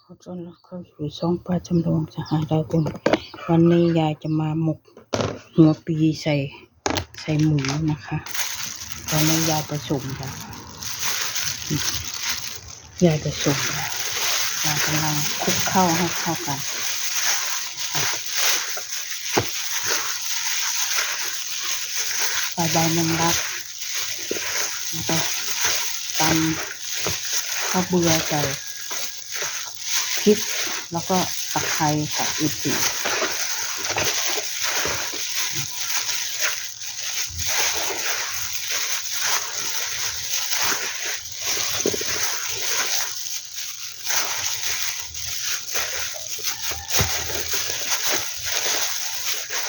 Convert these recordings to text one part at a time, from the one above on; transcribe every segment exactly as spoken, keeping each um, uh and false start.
ต้อนรับเข้าสู่ช่องป้าจำลองสหายดาวเรือง วันนี้ยายจะมาหมกหัวปีใส่ ใส่หมูนะคะ ตอนนี้ยายผสมแล้ว ยายผสมแล้ว ยายกำลังคลุกเข้าให้เข้ากัน ใส่ใบแมงลัก แล้วก็ตำข้าวเบือใส่พริก แล้วก็ตะไคร้ค่ะ อีกที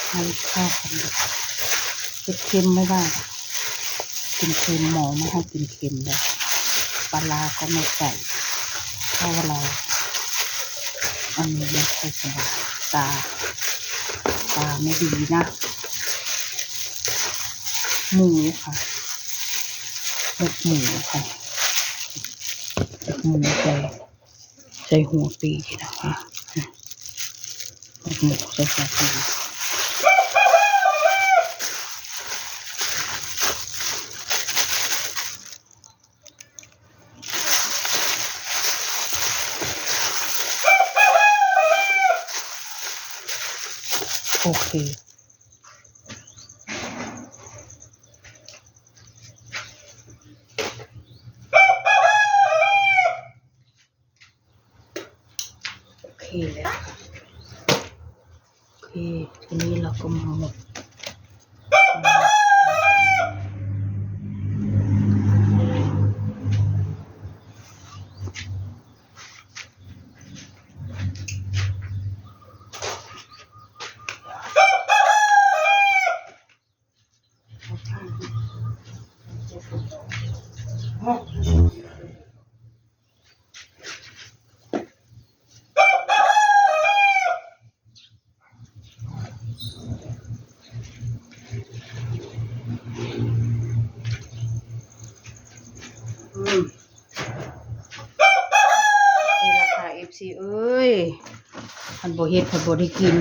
ให้เข้ากันเลย เผ็ดเค็มไม่ได้ กินเค็ม หมอไม่ให้กินเค็มเลย ปลาร้าก็ไม่ใส่ เพราะว่าเรา อันนี้ไม่ค่อยสบาย ตา ตาไม่ดีนะ หมูค่ะ หมกหมูค่ะ หมกหมูใส่ ใส่หัวปีนะคะ หมกหมูใส่หัวปี โอเค โอเคแล้ว โอเค ทีนี้เราก็มาหมก อืม นี่ราคา เอฟซี เอ้ย คันบ่เฮ็ด คันบ่ได้กิน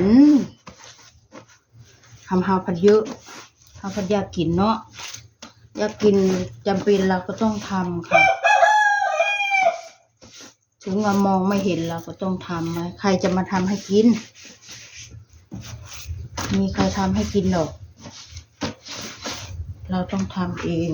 ทำเฮาพัดเยอะ เฮาพัดอยากกินเนาะ อยากกิน จำเป็นเราก็ต้องทำค่ะ ถึงว่ามองไม่เห็นเราก็ต้องทำ ใครจะมาทำให้กิน มีใครทำให้กินหรอก เราต้องทำเอง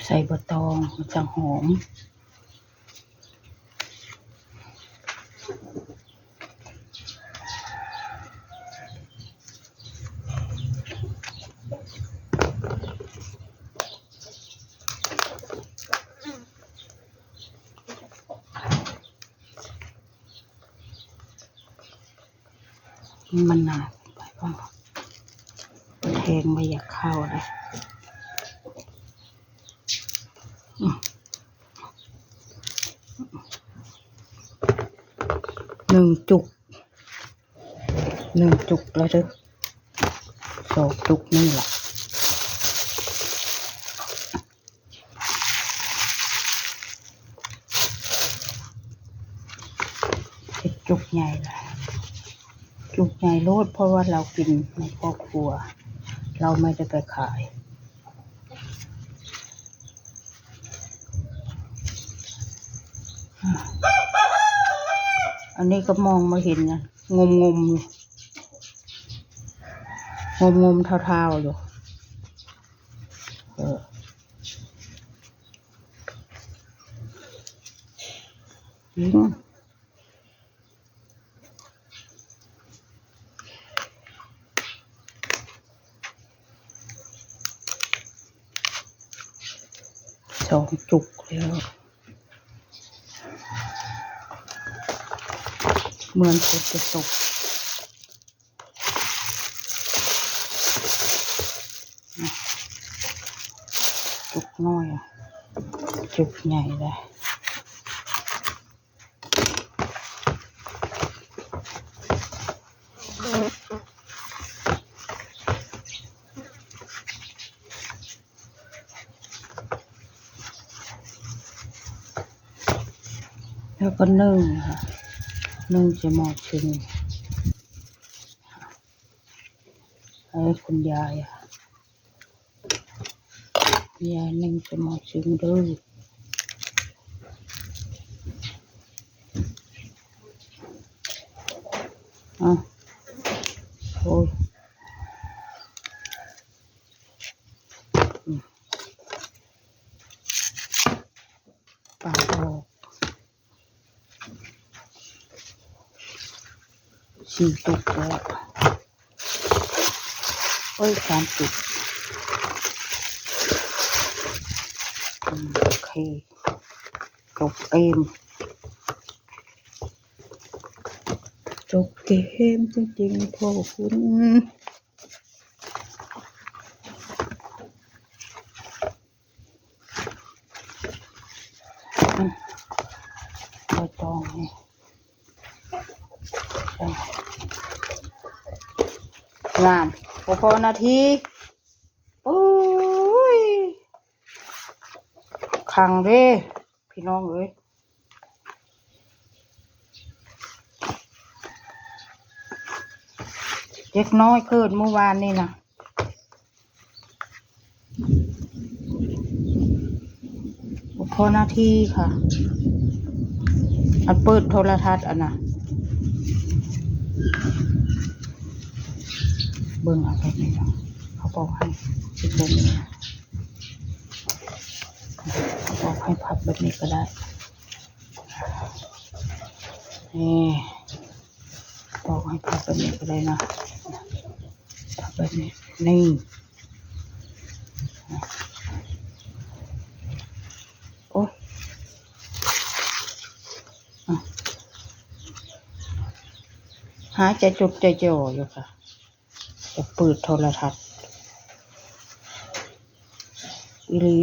ใส่ใบตอง มันจะหอม มันหนาเกินไปเปล่า แทงไม่อยากเข้าเลย อืม หนึ่งจุก หนึ่งจุกแล้วเด้อ สองจุกนี่แหละ เฮ็ดจุกใหญ่ละ จุกใหญ่โลด เพราะว่าเรากินในครอบครัว เราไม่ได้ไปขาย อันนี้ก็มองไม่เห็นนะ งมๆ อยู่ งมๆ เทาๆ อยู่ เออ จริง สองจุกแล้ว เหมือนฝนจะตก จุกน้อยอะ จุกใหญ่เลย แล้วก็นึ่งค่ะ นึ่งจะหมอชึง ให้คุณยายค่ะ ยายนึ่งจะหมอชึงเด้อ อ่ะ โอ้ย อืม ปาดออก สี่จุกแล้ว โอ้ย สามจุก อืม โอเค จบเกม จบเกมจริงๆ พ่อคุณ อืม ใบตองนี่ งาม บ่พอนาที โอ้ย คังเด้ พี่น้องเอ้ย เด็กน้อยเกิดเมื่อวานนี่นะ บ่พอนาทีค่ะ อันเปิดโทรทัศน์อันน่ะ เบิ่งเอาแบบนี้เนาะ เขาบอกให้เฮ็ดแบบนี้ เขาบอกให้พับแบบนี้ก็ได้ นี่ บอกให้พับแบบนี้ก็ได้นะ พับแบบนี้ นี่ โอ๊ย อ่ะ หาใจจดใจจ่ออยู่ค่ะ จะเปิดโทรทัศน์ อีหลี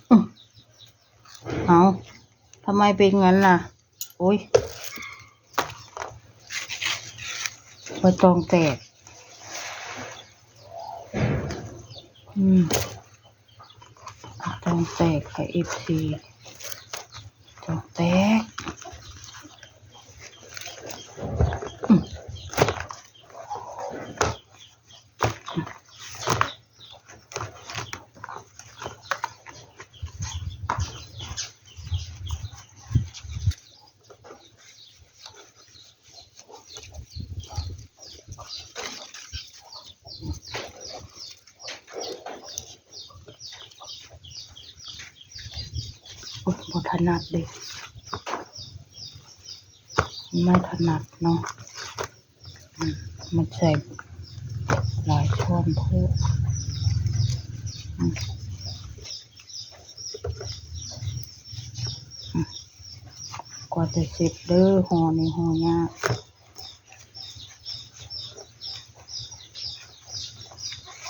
อืม เอา ทำไมเป็นงั้นล่ะ โอ๊ย ใบตองแตก อืม ใบตองแตกค่ะ เอฟซี ใบตองแตก อืม โอ๊ย บ่ถนัดเด้ ไม่ถนัดเนาะ อืม มันใส่หลายช้อนโพด อืม อืม กว่าจะเสร็จเด้อ ห่อนี่ห่อยาก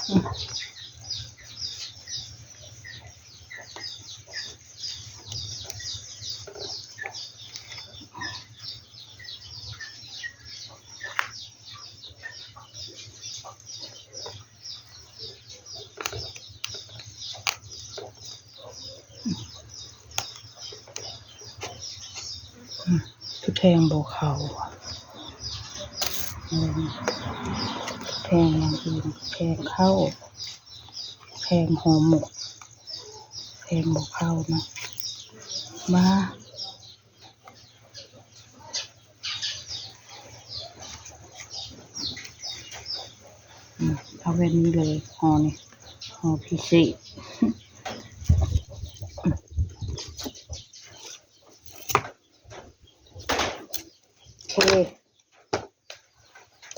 อืม อืม คือแทงบ่เข้าอะ อืม แทงอย่างอื่น แทงเข้า แทงห่อหมก แทงบ่เข้านะ มา อืม เอาแบบนี้เลย ห่อนี่ ห่อพิเศษ อืม เค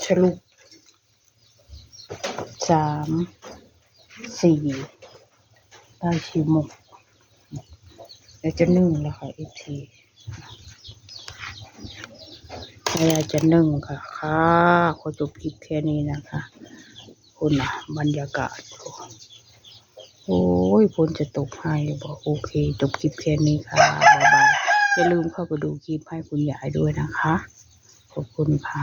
สรุป สาม สี่ ได้สี่หมก แล้วจะนึ่งแล้วค่ะ เอฟซี แล้วจะนึ่งค่ะ ค่ะ ขอจบคลิปแค่นี้นะคะ คุณนะ บรรยากาศ โอ้ย ฝนจะตกให้บอก โอเค จบคลิปแค่นี้ค่ะ บ๊ายบาย อย่าลืมเข้าไปดูคลิปให้คุณยายด้วยนะคะ ขอบคุณค่ะ